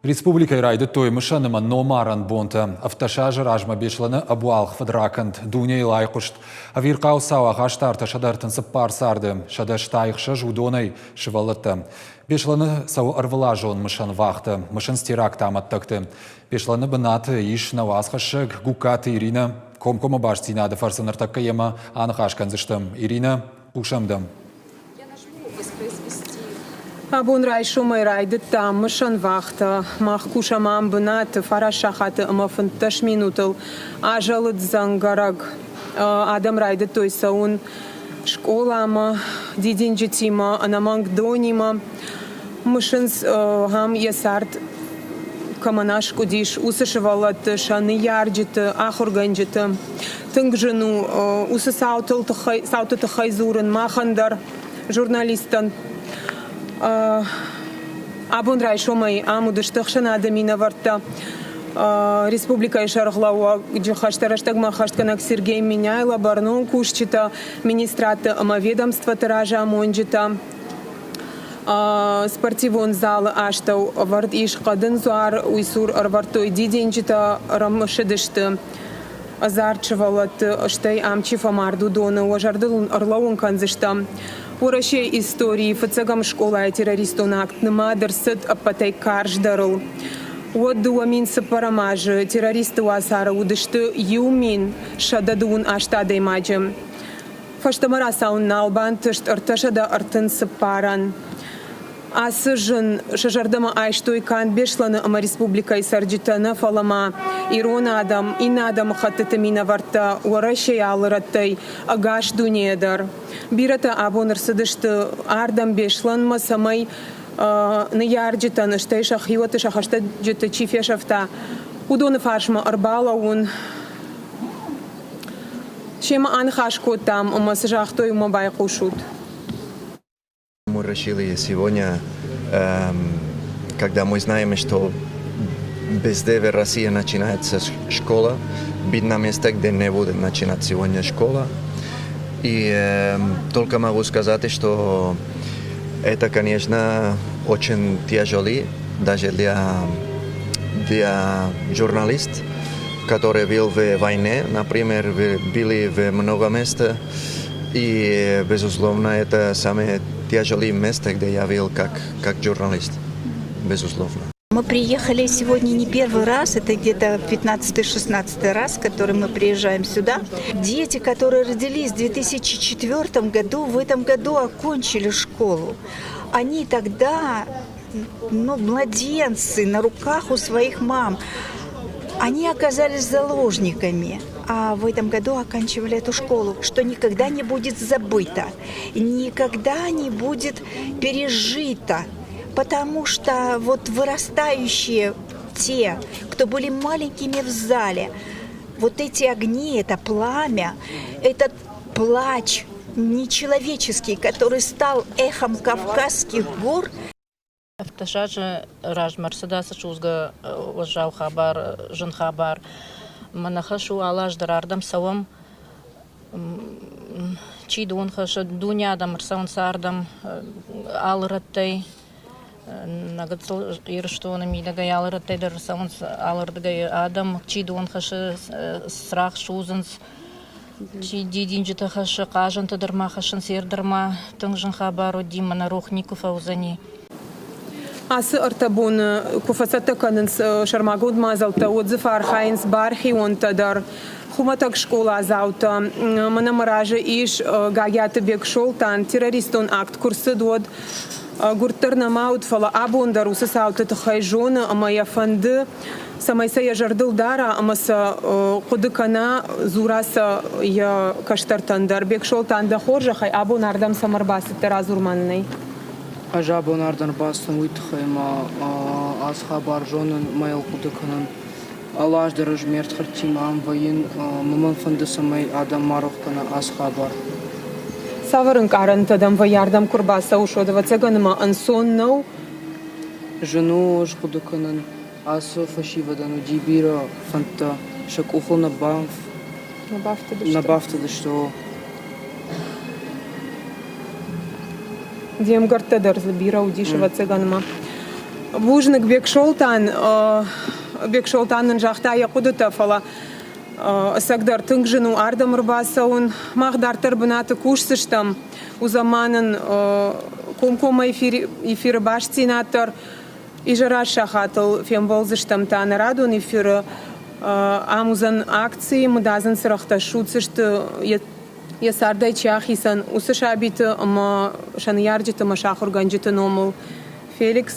Республикӕйы райдыдтой мысӕн ӕмӕ номарӕн бонтӕ. 17 азы размӕ Беслӕны ӕбуалгъ фыдракӕнд дунейыл айхъуыст. Ӕвирхъау цау ахаста 334 царды, 166 уыдонӕй сывӕллӕттӕ. Беслӕны цӕуы ӕрвылазон мысӕн вахтӕ, мысынц теракты амӕттӕгты. Беслӕны бынаты ис нӕ уацхӕссӕг Гугкаты Иринӕ. Комкоммӕ бастдзинады фӕрцы ныртӕккӕ йемӕ аныхас кӕндзыстӕм. Иринӕ, хъусӕм дӕм. Абон райсомӕй райдыдта мысӕн вахтӕ. Мах кусӕм ам бынаты фараст сахаты ӕмӕ 15 минутыл азӕлыд дзӕнгӕрӕг. Адӕм райдыдтой цӕуын скъоламӕ, дидинджытимӕ, ӕнӕмӕнг донимӕ. Мысынц ахӕм йӕ цард кӕмӕн аскъуыдис, уыцы сывӕллӕтты, сӕ ныййарджыты, ахуыргӕнджыты. Тынг зын у уыцы цаутыл тыххӕй, цауты тыххӕй дзурын махӕн дӕр, журналисттӕн. Абон райсомӕй ам уыдысты ӕхсӕнады минӕвӕрттӕ. Республикӕйы сӕргълӕууӕджы хӕстӕ рӕстӕгмӕ ӕххӕстгӕнӕг Сергей Меняйло, бӕрнон кусджытӕ, министрадты ӕмӕ ведомствоты разамонджытӕ. Спортивон залы астӕу ӕвӕрд ис хъӕдын дзуар, уый цур ӕрвӕрдтой дидинджытӕ, ӕрӕмысыдысты ӕдзард сывӕллӕтты, стӕй ам чи фӕмард, уыдоны уӕ зӕрдыл уын ӕрлӕууын кӕндзыстӕм. Уӕрӕсейы историйы фыццӕгӕм скъолайы террористон акт нымад ӕрцыд ӕппӕтӕй карздӕрыл. Уӕд 2004 азы террористты уацары уыдысты 1128 адӕймаджы. Фӕстӕмӕ рацӕуын нал бантыст 334-ӕн. Ацы зын сӕ зӕрдӕмӕ айстой канд Беслӕны ӕмӕ республикӕйы цӕрджытӕ нӕ, фӕлӕ ма ирон адӕм, иннӕ адӕмыхӕттыты минӕвӕрттӕ Уӕрӕсейы алы рӕттӕй, ӕгас дунейӕ дӕр. Бирӕтӕ абон ӕрцыдысты ардӕм Беслӕнмӕ, цӕмӕй ныййарджытӕн, стӕй сӕ хиуӕтты, сӕ хӕстӕджыты чи фесӕфта, уыдоны фарсмӕ ӕрбалӕууын. Семӕ аныхас кодтам ӕмӕ цы загътой, уымӕ байхъусут. Мы решили сегодня, когда мы знаем, что везде в России начинается школа, быть на месте, где не будет начинать сегодня школа. И только могу сказать, что это, конечно, очень тяжело даже для журналистов, который был в войне, например, были в много мест, и, безусловно, это самое тяжелое место, где я был как журналист, безусловно. Мы приехали сегодня не первый раз, это где-то 15-16 раз, который мы приезжаем сюда. Дети, которые родились в 2004 году, в этом году окончили школу. Они тогда, ну, младенцы на руках у своих мам. Они оказались заложниками, а в этом году оканчивали эту школу, что никогда не будет забыто, никогда не будет пережито, потому что вот вырастающие те, кто были маленькими в зале, вот эти огни, это пламя, этот плач нечеловеческий, который стал эхом Кавказских гор. Ӕфтӕсазы размӕ рцыд ацы судзгӕ уӕззау хабар, зын хабар. Мӕ нӕ хӕс у алы аз дӕр ардӕм цӕуӕм. Чи дон хӕссы, дуне адӕм ӕрцӕуынц ардӕм алы рӕттӕй. Нӕ гыццыл Ирыстоны мидӕгӕй алы рӕттӕй дӕр ӕрцӕуынц алырдыгӕй адӕм. Чи дон хӕссы, цырагъ судзынц. Чи дидинджытӕ хӕссы, хъазӕнтӕ дӕр ма хӕссынц йе дӕр ма тынг зын хабар уыди, мӕнӕ рох никуы фӕуыдзӕни. Ацы ӕртӕ боны куы фӕцӕттӕ кӕнынц сӕрмагонд мадзӕлттӕ, уӕд дзы фӕархайынц бархионтӕ дӕр, хуымӕтӕг скъоладзаутӕ. Мӕнӕ мӕ разы ис Гагиаты Бексолтан. Террористон акт куы рцыд, уӕд гуырд дӕр нӕма уыд, фӕлӕ абон дӕр уыцы цауты тыххӕй зоны ӕмӕ йӕ фӕнды, цӕмӕй сӕ йӕ зӕрдыл дара ӕмӕ сӕ хъуыды кӕна, дзура сӕ йӕ кӕстӕртӕн дӕр. Бексолтан, дӕ хорзӕхӕй, абон ардӕм цӕмӕ ӕрбацыдтӕ, радзур ма нын ӕй. Ӕз абон ардӕм ӕрбацыдтӕн уый тыххӕй ӕмӕ ацы хабар зонын ӕмӕ йыл хъуыды кӕнын. Алы аз дӕр ӕз ме рдхӕрдтимӕ ам вӕййын ӕмӕ мӕн фӕнды, цӕмӕй адӕм ма рох кӕна ацы хабар. Цавӕр ӕнкъарӕнтӕ дӕм вӕййы ардӕм куы ӕрбацӕуыс, уӕд, ӕвӕццӕгӕн, ӕмӕ ӕнцон нӕу? Зын у ӕз хъуыды кӕнын. Ацы фӕсивӕдӕн уыди бирӕ фӕндтӕ, сӕ къухыл нӕ бафтыдысты. Де мгӕрттӕ дӕр дзы бирӕ уыдис, ӕвӕццӕгӕн ӕмӕ. Бузныг Бексолтан. Бексолтан нын загъта йӕ хъуыдытӕ, фӕлӕ ӕцӕгдӕр тынг зын у ардӕм ӕрбацӕуын. Мах дарддӕр бынаты кусдзыстӕм. Уыдзӕн ма нын комкоммӕ эфиры бастдзинад дӕр. Изӕры сахатыл фембӕлдзыстӕм та нӕ радон эфиры. Ам уыдзӕн акци, мыдадзын цырӕгътӕ ссудздзысты йӕ цардӕй чи ахицӕн, уыцы сабиты ӕмӕ сӕ ныййарджыты ӕмӕ сӕ ахуыргӕнджыты номыл. Феликс.